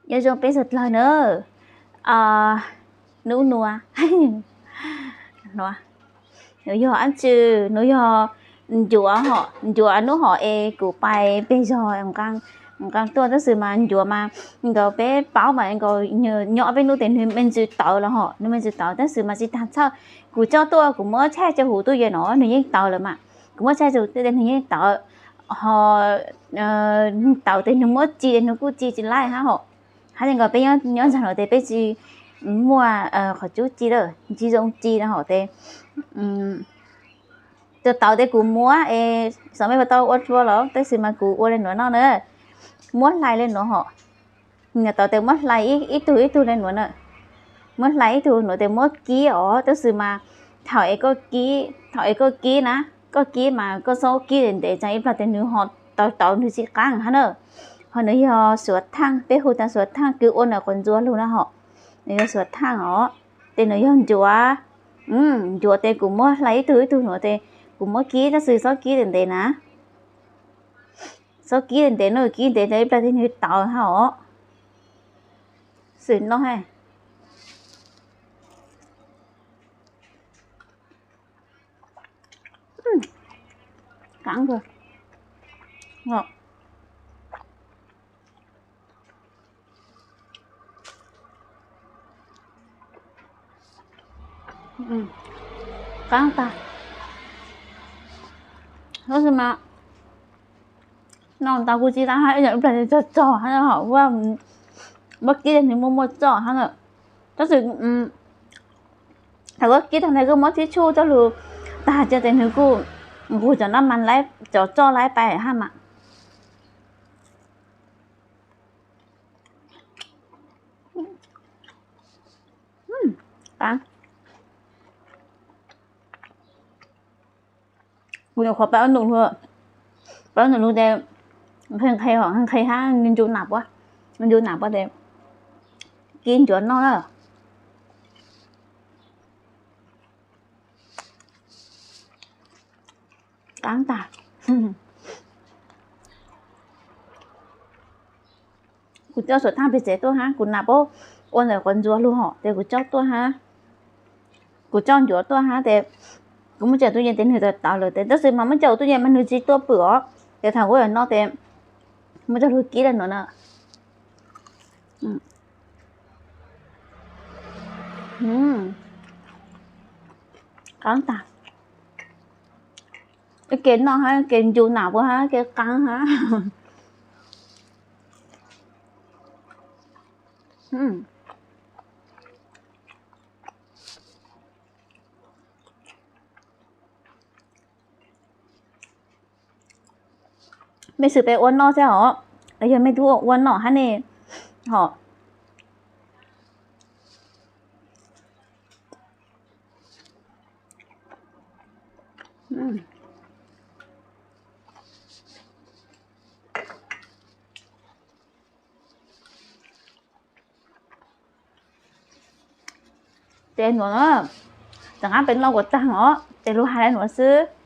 Nyob zoo peb sawv dlawg na. Nub nua, nua, nws yog ab tsw, nws yog ncuav hom, ncuav nub hom es kuv pais peg zog nqaa tuaj tab sis mas ncuav mas nkaus peb paub mas nkaus nyob peb nub tes nws me ntsis tawv los hom, nws me ntsis tawv tab sis mas tsis tag txhawj. Kuv coj tuaj kuv muab tshaj rau huv tuj yees no nws yeej tawv lawm mas, kuv muab tshaj rau huv tuj yees nws yeej tawv, ho tawv tes nws muab ci tes nws kuj ci tsis laib hab hom. Hab ces nkaus peb nyob ntsag no tes peb tsis muaj qhov cub ci lawm, tsis zoo ci no hom tes tawv tes kuv muab es xav mej puas tau ua dlua los tab sis mas kuv ua le nuav no na, muab hlais le nuav hom. Tawv tes muab hlais ib tug ib tug le nuav na, muab hlais ib tug nuav tes muab kib os tab sis mas thaum es koj kib, thaum es koj kib na, koj kib mas koj txhob kib ntev ntev tsam ib plag tes nws ho tawv tawv nws tsis qaab hab na. Ho nws yog suav thaaj, peb hu tas suav thaaj kws ua ntawm quav ntsuag lug na hom. Nws yog suav thaaj os, tes nws yog ncuav. Ncuav tes kuv muab hlais ib tug ib tug nuav tes kuv muab kib tab sis txhob kib ntev ntev na, txhob kib ntev ntev na, kib ntev tes ib plag tes nws tawv hab os. Xwm no qaab kawg. Qaab tag. Tab sis mas no tas kuv tsis tas hab, ib yam ib plag tsog tsog hab, muab kib nws muaj muaj tsoj hab na. Tab sis thaum koj kib tag ntawd koj muab tib tshuj coj lug tag cia tes nws kuj nqug cov nab mas laib, cov tsoj laib pais hab mas. Kuv nyuam qhuav pab num, pab num lug tes nqhis nqhis hom, nqhis hab ncu nam puab, ncu nam puab tes kib ncuav noj na. Qaab tag. Kuv coj suav thaaj peg tsev tuaj hab, kuv nam puab ua ntawm quav ntsuag lug hom tes kuv coj tuaj hab. Kuv coj ncuav tuaj hab tes kuv muab tso tuaj yees tes nws tawv tawv lawm tes tab sis mas muab coj tuaj yees mas nws tsis tuaj pwm os. Tes thaum kuv no tes muab coj lug kib le nuav na. Qaab tag. Ib ke noj hab ib ke ncu nam puab hab ib ke qaab hab. Mej xwm peb ua noj xwb os, yog mej tub ua noj hab ne hom. Tes nuav, rov qaab peb noj kuas taag os, tes lug has le nuav xwb.